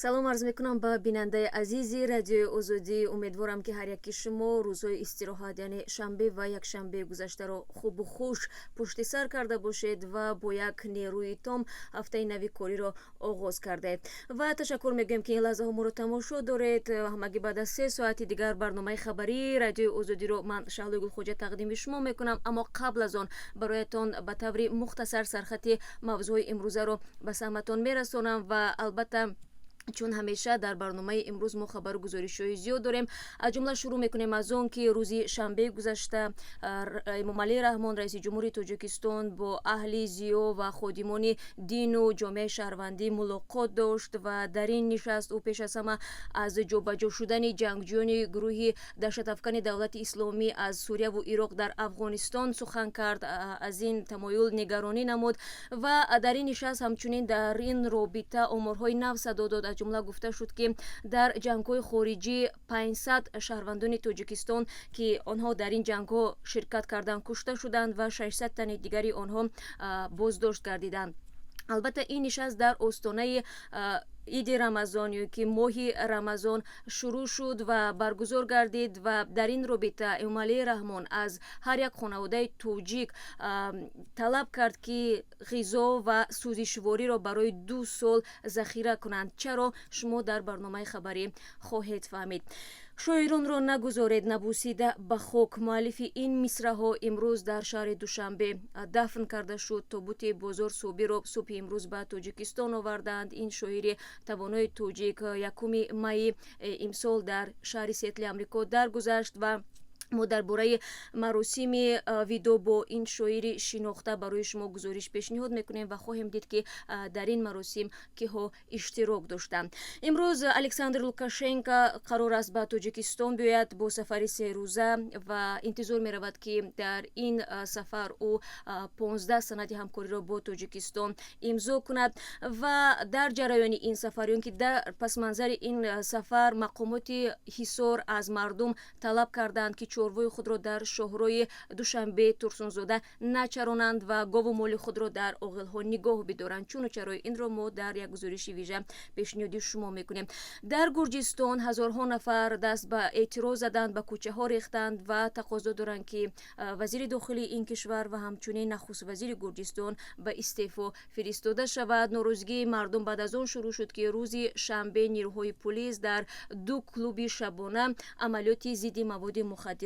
Салом арз мекунам ба бинандаи азизи Радиои Озодӣ. Умедворам, ки ҳар яки шумо рӯзҳои истироҳат, яъне шанбе ва якшанбеи гузаштаро хубу хуш пушти сар карда бошед ва бо як нерӯи том ҳафтаи нави кориро оғоз кардаед. Ва ташаккур мегӯем, ки ин лаҳзаҳо моро тамошо доред. Ҳамагӣ баъд аз 3 соати дигар барномаи хабарии Радиои Озодиро ман, Шаҳлои Гулхоҷа, тақдими шумо мекунам. Аммо қабл аз он бароятон ба таври мухтасар сархати мавзӯъҳои имрӯзаро ба самъатон мерасонам. Ва албатта, чун ҳамеша, дар барномаи имрӯз мо хабару гузоришҳои зиёд дорем. Аз ҷумла шурӯъ мекунем аз он, ки рӯзи шанбеи гузашта Эмомалӣ Раҳмон, раиси ҷумҳури Тоҷикистон, бо аҳли зиё ва ходимони дину ҷомеаи шаҳрвандӣ мулоқот дошт. Ва дар ин нишаст ӯ пеш аз ҳама аз ҷобаҷо шудани ҷангҷӯёни гурӯҳи даҳшатафкани Давлати Исломӣ аз Сурияву Ироқ дар Афғонистон сухан кард, аз ин тамоюл нигаронӣ намуд. Ва дар ин нишаст ҳамчунин дар ин робита оморҳои нав садо дод. Аз ҷумла гуфта шуд, ки дар ҷангҳои хориҷӣ 500 шаҳрвандони Тоҷикистон, ки онҳо дар ин ҷангҳо ширкат карданд, кушта шуданд ва 600 тани дигари онҳо боздошт гардиданд. Албатта, ин нишаст дар остонаи иди Рамазон ё ки моҳи Рамазон шурӯъ шуд ва баргузор гардид. Ва дар ин робита Эмомалӣ Раҳмон аз ҳар як хонаводаи тоҷик талаб кард, ки ғизо ва сӯзишвориро барои 2 сол захира кунанд. Чаро, шумо дар барномаи хабарӣ хоҳед фаҳмид. «Шоиронро нагузоред набусида ба хок», муаллифи ин мисраҳо имрӯз дар шаҳри Душанбе дафн карда шуд. Тобути Бозор Собирро субҳи имрӯз ба Тоҷикистон оварданд. Ин шоири тавонои тоҷик 1 майи имсол дар шаҳри Сиэтли Амрико даргузашт. Ва мо дар бораи маросими видоъ бо ин шоири шинохта барои шумо гузориш пешниҳод мекунем ва хоҳем дид, ки дар ин маросим киҳо иштирок доштанд. Имрӯз Александр Лукашенко қарор аст ба Тоҷикистон биёяд бо сафари серӯза ва интизор меравад, ки дар ин сафар ӯ 15 санади ҳамкориро бо Тоҷикистон имзо кунад. Ва дар ҷараёни ин сафар ё ки дар пасманзари ин сафар мақомоти Ҳисор аз мардум талаб карданд, ки чорвои худро дар шоҳрои Душанбе Турсунзода начаронанд ва гову моли худро дар оғилҳо нигоҳ бидоранд. Чуну чарои инро мо дар як гузориши вижа пешниҳоди шумо мекунем. Дар Гурҷистон ҳазорҳо нафар даст ба эътироз заданд, ба кӯчаҳо рехтанд ва тақозо доранд, ки вазири дохилии ин кишвар ва ҳамчунин нахуствазири Гурҷистон ба истеъфо фиристода шавад. Норозигии мардум баъд аз он шурӯъ шуд, ки рӯзи шанбе нирӯҳои пулис дар ду клуби шабона амалиёти зидди маводи мухаддирро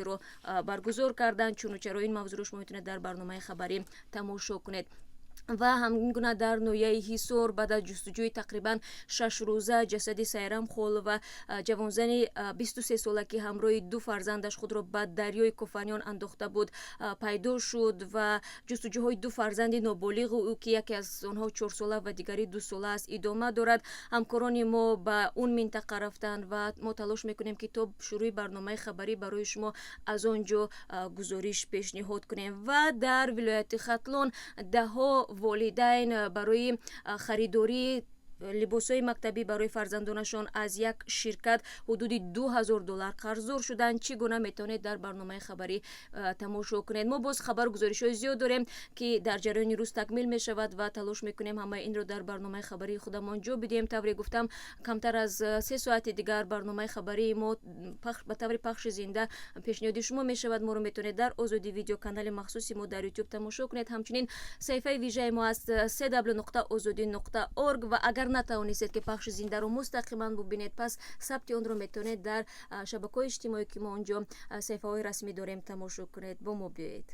баргузор карданд. Чуну чаро ин мавзӯъро шумо метавонед дар барномаи хабарӣ тамошо кунед. Ва ҳамин гуна дар ноҳияи Ҳисор баъд аз ҷустуҷӯи тақрибан 6 рӯза ҷасади Сайрам Холова, ҷавонзани 23 сола, ки ҳамроҳи ду фарзандаш худро ба дарёи Кофарниҳон андохта буд, пайдо шуд. Ва ҷустуҷӯҳои ду фарзанди ноболиғу ӯ, ки яке аз онҳо 4 сола ва дигари 2 сола аст, идома дорад. Ҳамкорони мо ба он минтақа рафтанд ва мо талош мекунем, ки то шурӯъи барномаи хабарӣ барои шумо аз он ҷо гузориш пешниҳод кунем. Ва дар вилояти Хатлон даҳҳо волидайн барои харидории либосҳои мактабӣ барои фарзандонашон аз як ширкат ҳудуди 2000 доллар қарздор шуданд. Чӣ гуна, метавонед дар барномаи хабарӣ тамошо кунед. Мо боз хабару гузоришҳои зиёд дорем, ки дар ҷараёни рӯз такмил мешавад, ва талош мекунем ҳамаи инро дар барномаи хабарии худамон ҷо бидиҳем. Тавре гуфтам, камтар аз 3 соати дигар барномаи хабарии мо ба таври пахши зинда пешниҳоди шумо мешавад. Моро метавонед дар Озодӣ Видео, канали махсуси мо дар Ютуб, тамошо кунед. Ҳамчунин саҳифаи вижаи мо аст cw.ozodi.org. Ва агар натавонистед, ки пахши зиндаро мустақиман бубинед, пас сабти онро метавонед дар шабакаҳои иҷтимоӣ, ки мо он ҷо саҳифаҳои расмӣ дорем, тамошо кунед. Бо мо биёед.